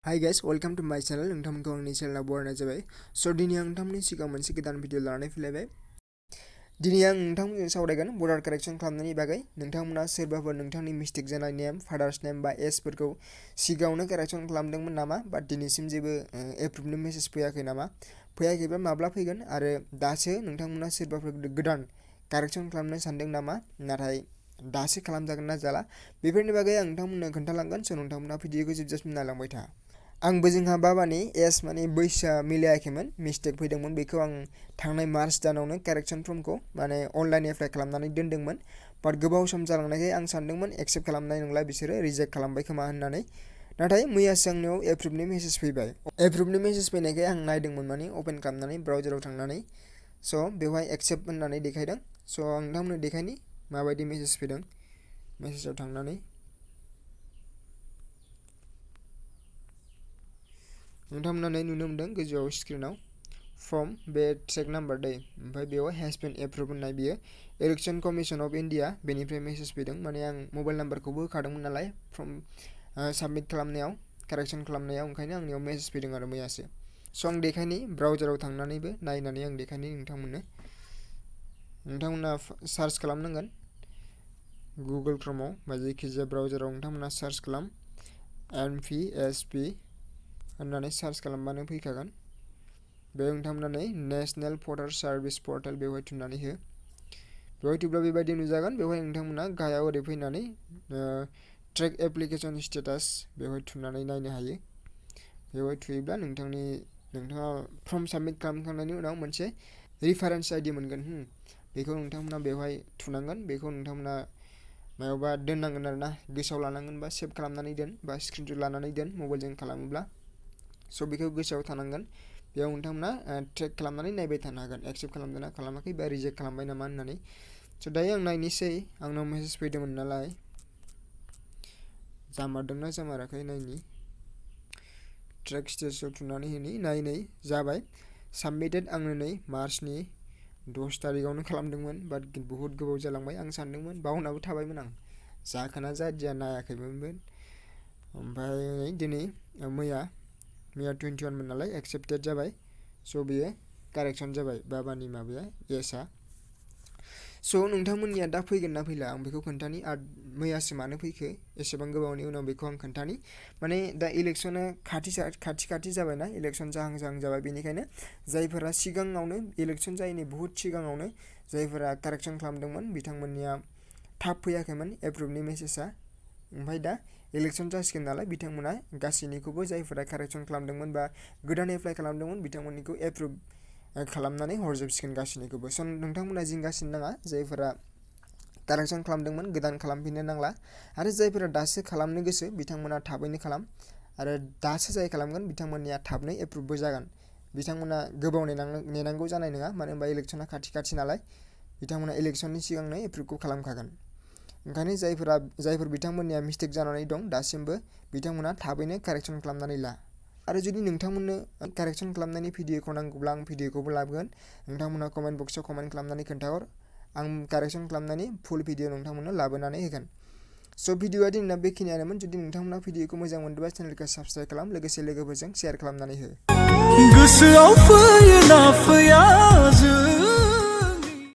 Hi guys, welcome to my channel. नोंथांमोनखौ आंनि चेनेलाव बरायनाय जाबाय। स' दिनै आं नोंथांमोननि सिगाङाव मोनसे गोदान भिडिअ लानानै फैलायबाय। दिनै आं नोंथांमोनजों सावरायगोन बर्डार कारेक्सन खालामनायनि बागै। नोंथांमोना सोरबाफोर नोंथांनि मिस्टेक जानाय नेम, फादार्स नेम बा एजफोरखौ सिगाङावनो कारेक्सन खालामदोंमोन नामा? बा दिनैसिम जेबो एप्रुभनि मेसेज फैयाखै नामा? फैयाखैबा माब्ला फैगोन? आरो दासो नोंथांमोना सोरबाफोर गोदान कारेक्सन खालामनो सानदों नामा? नाथाय दासो खालामजागोन ना जाला? बेफोरनि बागै आं नोंथांमोननो खोन्थालांगोन। स' नोंथांमोना भिडिअखौ जोबजासिम नायलांबाय था। आंबो जोंहा बाबानि एज माने बैसोआ मिलायाखैमोन, मिस्टेक फैदोंमोन। बेखौ आं थांनाय मार्च दानावनो कारेक्सन फर्मखौ माने अनलाइन एप्लाइ खालामनानै दोनदोंमोन। बाट गोबाव सम जालांनायखाय आं सानदोंमोन एक्सेप्ट खालामनाय नंला बिसोरो, रिजेक्ट खालामबाय खोमा होननानै। नाथाय मैयासो आंनियाव एप्रुभनि मेसेज फैबाय। एप्रुभनि मेसेज फैनायखाय आं नायदोंमोन माने अपेन खालामनानै ब्राउजाराव थांनानै। स' बेवहाय एक्सेप्ट होननानै देखायदों। स' आं नोंथांमोननो देखायनि माबायदि मेसेज फैदों। मेसेजाव थांनानै नोंथांमोना नुनो मोनदों गोजौआव स्क्रिनाव फ्रम बे ट्रेक नाम्बार दै, ओमफ्राय बेयाव हेज बिन एप्रुभ होननाय बियो इलेक्सन कमिसन अफ इन्डिया बेनिफ्राय मेसेज फैदों। माने आं मबाइल नाम्बारखौबो होखादोंमोन नालाय फ्रम साबमिट खालामनायाव, कारेक्सन खालामनायाव, ओंखायनो आंनियाव मेसेज फैदों आरो मैयासो। स' आं देखायनि ब्राउजाराव थांनानैबो नायनानै आं देखायनि नोंथांमोननो। नोंथांमोना सार्च खालामनांगोन गुगोल क्रोमाव बा जायखिजाया ब्राउजाराव नोंथांमोना सार्च खालाम NPSP होननानै सार्च खालामबानो फैखागोन। बेयाव नोंथांमोना नेशनेल भटार सार्भिस पर्टेल बेवहाय थुनानै हो। बेवहाय थुब्ला बेबायदि नुजागोन। बेवहाय नोंथांमोना गाहायाव ओरै फैनानै ट्रेक एप्लिकेसन स्टेटास बेवहाय थुनानै नायनो हायो। बेवहाय थुयोब्ला नोंथाङा फर्म साबमिट खालामखांनायनि उनाव मोनसे रिफारेन्स आइडि मोनगोन। बेखौ नोंथांमोना बेवहाय थुनांगोन। बेखौ नोंथांमोना मायावबा दोननांगोन आरोना, गोसोआव लानांगोन बा सेभ खालामनानै दोन बा स्क्रिनशट लानानै दोन मबाइलजों खालामोब्ला। स' बेखौ गोसोआव थानांगोन। बेयाव नोंथांमोना ट्रेक खालामनानै नायबाय थानो हागोन एक्सेप्ट खालामदोंना खालामाखै बा रिजेक्ट खालामबाय नामा होननानै। स' दायो आं नायनोसै, आंनाव मेसेज फैदोंमोन नालाय जामारदोंना जामाराखै नायनि। ट्रेक स्टेटासआव थुनानै होनि, नायै जाबाय साबमिटेड। आंनो नै मार्चनि 10 तारिखआवनो खालामदोंमोन, बाट बुहुत गोबाव जालांबाय। आं सानदोंमोन बावनाबो थाबायमोन आं, जाखोना जादिया नायाखैमोनबो। ओमफ्राय दिनै मैया 21 मोन नालाय एक्सेप्टेड जाबाय। स' बेयो कारेक्सन जाबाय बाबानि माबाया एजआ। स' नोंथांमोननिया दा फैगोन ना फैला आं बेखौ खोन्थानि। आरो मैयासो मानो फैखो एसेबां गोबावनि उनाव बेखौ आं खोन्थानि। माने दा इलेक्सना खाथि जाबायना, इलेक्सन जाहां जाबाय। बेनिखायनो जायफोरा सिगाङावनो इलेक्सन जायैनि बुहुत सिगाङावनो जायफोरा कारेक्सन खालामदोंमोन बिथांमोननिया थाब फैयाखैमोन एप्रुभनि मेसेजआ। ओमफ्राय दा इलेक्सन जासिगोन नालाय बिथांमोना गासैनिखौबो जायफोरा कारेक्सन खालामदोंमोन बा गोदान एप्लाइ खालामदोंमोन बिथांमोननिखौ एप्रुभ खालामनानै हरजोबसिगोन गासैनिखौबो। स' नोंथांमोना जिंगासिनो नाङा, जायफोरा कारेक्सन खालामदोंमोन गोदान खालामफिननो नांला। आरो जायफोरा दासो खालामनो गोसो बिथांमोना थाबैनो खालाम। आरो दासो जाय खालामगोन बिथांमोननिया थाबनो एप्रुभबो जागोन। बिथांमोना गोबाव नेनांगौ जानाय नङा, मानो होनबा इलेक्सना खाथि नालाय बिथांमोना इलेक्सननि सिगांनो एप्रुभखौ खालामखागोन। ओंखायनो जायफोर बिथांमोननिया मिस्टेक जानानै दं दासिमबो बिथांमोना थाबैनो कारेक्सन खालामनानै ला। आरो जुदि नोंथांमोननो कारेक्सन खालामनायनि भिडिअखौ नांगौब्ला आं भिडिअखौबो लाबोगोन। नोंथांमोना कमेन्ट बक्सआव कमेन्ट खालामनानै खोन्थाहर, आं कारेक्सन खालामनायनि फुल भिडिअ नोंथांमोननो लाबोनानै होगोन। स' भिडिअआ दिनैना बेखिनियानोमोन। जुदि नोंथांमोना भिडिअखौ मोजां मोनदोंबा चेनेलखौ साबस्क्राइब खालाम, लोगोसे लोगोफोरजों शेयार खालामनानै हो। गोसोआव फैयोना फैया